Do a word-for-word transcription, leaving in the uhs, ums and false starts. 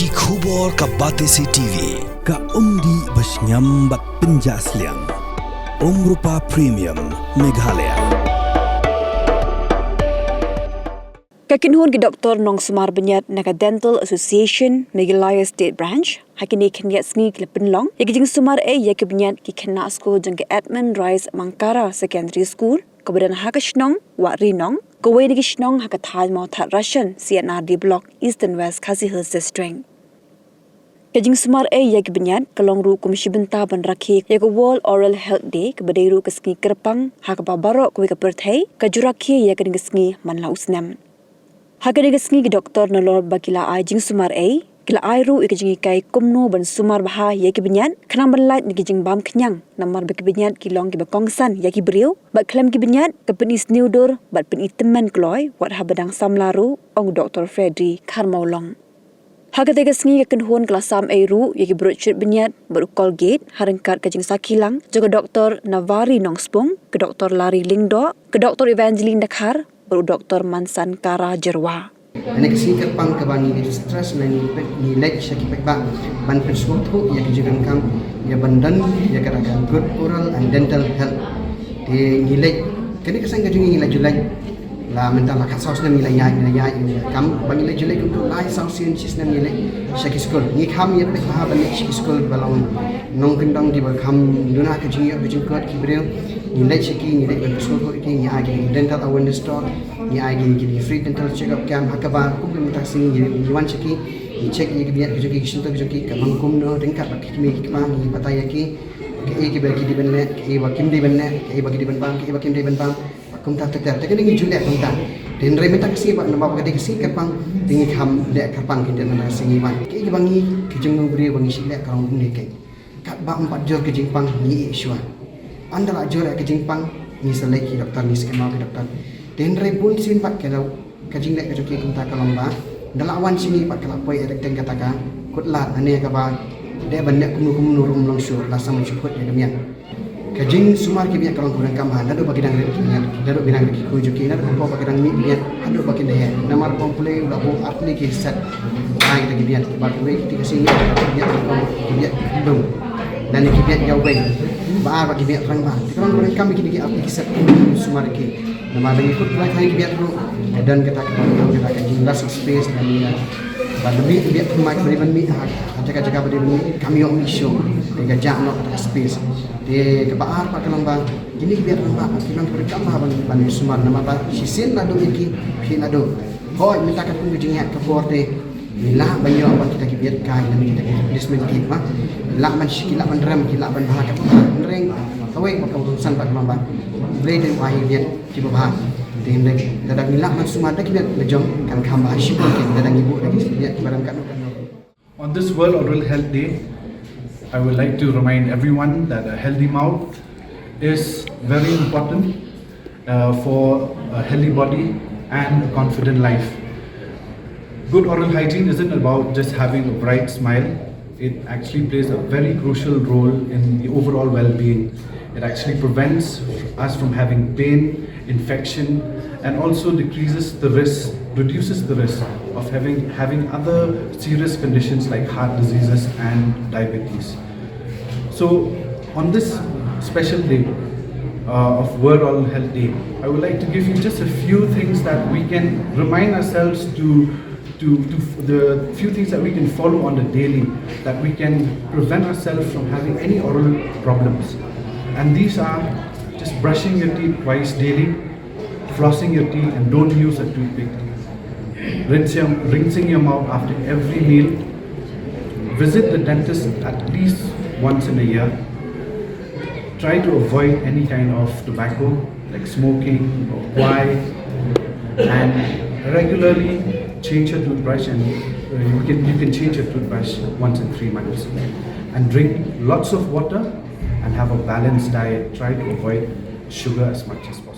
Ki khubor ka Batesi T V, ka umdih ba shngiam bad pynjah sliang. Umrupa Premium, Meghalaya. Ka kynhun ki doktor nongsumar bniat na ka Dental Association Meghalaya State Branch ha kine khyndiat sngi ki la pynlong ïa ki jingsumar ei ïa ki bniat ki khynnah skul jong ka Edmund Rice Mangkara Secondary School kaba don ha ka shnong Wahrinong, kawei na ki shnong ha ka thaiñ Mawthadraishan C and R D Block, Eastern West Khasi Hills District. Ka jingsumar ei ïa ki bniat ka long ruh kum shi bynta ban rakhe ïa ka World Oral Health Day kaba dei ruh ka sngi kyrpang ha kaba baroh kawei ka pyrthei ka ju rakhe ïa kane ka sngi man la u snem. Ha kane ka sngi ki doktor nalor ba ki la ai jingsumar ei, ki la ai ruh ïa ka jinghikai kumno ban sumar bha ïa ki bniat khnang ban lait na ki jingbam khñiang, namar ba ki bniat ki long kiba kongsan ïa ki briew bad khlem ki bniat ka pyni sniewdur bad pyni tymmen kloi wat haba dang samla ruh, ong u Doktor Freddy Kharmawlong. Ha katei ka sngi ka kynhun ka la sam ei ruh ïa ki brutshit bniat bad u Colgate ha ryngkat ka jingsakhi lang jong ka Doktor Navari Nongspung, ka Doktor Larry Lyngdoh, ka Doktor Evangeline Dkhar bad u Doktor Mansan Kara Jyrwa. Kane ka sngi kyrpang kaba ngi stress na ngi peit, ngi leit sha ki paidbah ban pynsngewthuh ïa ka jingdonkam ïa ban don ïa kata ka good oral and dental health. Te ngi leit, kane ka seng ka jong ngi ngi la ju leit la mynta la khatsaw snem ngi la ïaid, ngi la ïaid, ngi la kam ba ngi la ju leit kumto lai saw sien shi snem ngi leit sha ki skul. Ngi kham ïa peit bha ban leit sha ki skul ba long nongkyndong kiba kham duna ka jingïoh ka jingkot ki briew. Ngi leit sha ki, ngi leit ban pynsngewthuh ïa ki, ngi ai ki dental awareness talk, ngi ai ki, ki free dental check up camp, ha kaba kum ka mynta ka sngi ngi, ngi wan sha ki, ngi check ïa ki bniat ka jong ki, ki shyntur ka jong ki ka long kumno, ryngkat bad ki kmie ki kpa ngi batai ïa ki kaei kiba ki dei ban leh, kaei ba kim dei ban leh, kaei ba ki dei ban bam, kaei ba kim dei ban bam. Kumta ter ter, te kane ngi ju leh kumta. Te hynrei mynta ka sngi ba namar ba ka dei ka sngi kyrpang, te ngi kham leh kyrpang, ki dei mynta ka sngi wan. Kaei kaba ngi ki jingmut briew ba ngi shu leh ka long kumne keiñ. Katba ym pat jur ka jingpang ngi ïeh shuwa. Ynda la jur ïa ka jingpang ngi sa leit ki doktor, ngi sa kynmaw ki doktor. Te hynrei bun sien pat ka dei ka jingleh ka jong ki kumta ka long ba ynda la wan sha ngi pat ka la poi ïa ka kata ka kut lad, ane kaba dei ban leh kumno kumno ruh ym long shuh, la sam shu phut ïa ka mian. Ka jingsumar ki bniat ka long kaba donkam bha, naduh ba ki dang rit ki bniat, naduh ba ki dang rit ki khuid jong ki, naduh ba ki dang mih bniat haduh ba kin da heh. Namar ba u Blei u la buh artylli ki set. Ai kita ki bniat, kiba kiwei kita ki sngi ki bniat ki bniat khyndung, lane ki bniat ïawei, ba ar ba ki bniat rangbah. Te ka long kaba donkam ïa kine ki artylli ki set sumar ïa ki. Namar ba ngi kut ki bniat ruh ka don kata ka, ka don kata ka jinglas space lane ïa ba dei ban mih, bniat thymmai ba dei ban mih ha jaka jaka ba dei ban mih kam ïoh mih shuh. Te ka jah noh kata ka space. Te kaba ar pat ka long ba kine ki bniat rangbah ki long kaba donkam bha ban, ban sumar namar ba shisien naduh ïa ki phi naduh. Hooid mynta katkum ka jingïaid ka por te ngi lah ban ïoh ban kita ki bniat kai lane kita ki replacement kit ba ngi lah ban shi, ki lah ban rem, ki lah ban bha katkum ba. Hynrei kawei ba ka kongsan pat ka long ba U Blei te u ai bniat kiba bha. Te hynrei lada ngi lah ban sumar da ki bniat la jong kan kham bha shibun, lada ngi buh da ki bniat kiba rem katno katno. On this World Oral Health Day, I would like to remind everyone that a healthy mouth is very important, uh, for a healthy body and a confident life. Good oral hygiene isn't about just having a bright smile. It actually plays a very crucial role in the overall well-being. It actually prevents us from having pain, infection, and also decreases the risk, reduces the risk of having, having other serious conditions like heart diseases and diabetes. So, on this special day, uh, of World Oral Health Day, I would like to give you just a few things that we can remind ourselves to, to, to f-, the few things that we can follow on the daily that we can prevent ourselves from having any oral problems. And these are just brushing your teeth twice daily, flossing your teeth, and don't use a toothpick. Rinse your, rinsing your mouth after every meal. Visit the dentist at least once in a year. Try to avoid any kind of tobacco, like smoking or quai, and regularly change your toothbrush, and, uh, you can, you can change your toothbrush once in three months. And drink lots of water and have a balanced diet. Try to avoid sugar as much as possible.